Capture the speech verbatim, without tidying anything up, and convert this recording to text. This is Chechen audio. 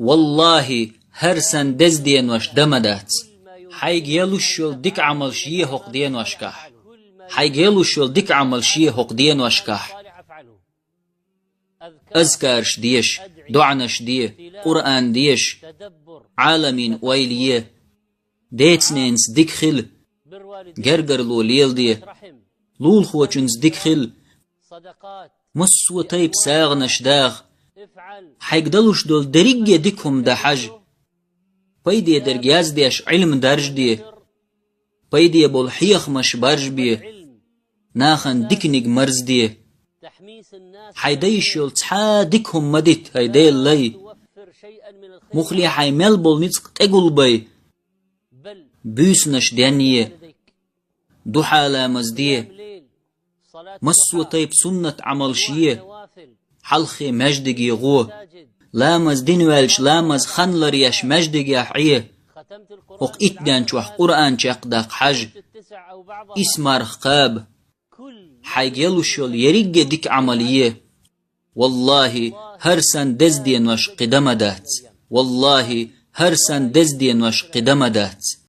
Валлахи, хӀара санна деза денош дан ма дац. Хьайга ялуш йолу дика Ӏамалш е хӀокху деношкахь. Хьайга ялуш йолу дика Ӏамалш е хӀокху деношкахь. Азкарш деша, доӀанаш де, Къуръан деша, Ӏаламийн ойла е. Деца-ненаца дика хила, гергарло леладе, лулахочуьнца дика хила, массо а тайпа сагӀанаш даха. Хьайга далуш долу дерриге дика хӀума дан хьажа. Пайде дерг яздеш Ӏилма даржаде. Пайде болу хьехамаш баржабе. Нахана диканиг марзаде. Хьайн дан йиш йолу цхьа а дика хӀума ма дитта, хӀай Делан лай. Муххале хьайн мел болу ницкъ тӀегулбай. Буьйсанаш денъе. Духьа ламаз де. Массо а тайпа суннат Ӏамалш е. Хьалххе маьждиге гӀо. Ламаз дина ваьлча, ламаз хан ларъеш маьждигехь Ӏе. ХӀокху итт ден чохь Къуръан чекхдаккха хьажа. Исс марха кхаба. Хьайга ялуш йолу ерриге дика Ӏамал е. Валлахи, хӀара санна деза денош кхин дан ма дац. Валлахи, хӀара санна деза денош кхин дан ма дац.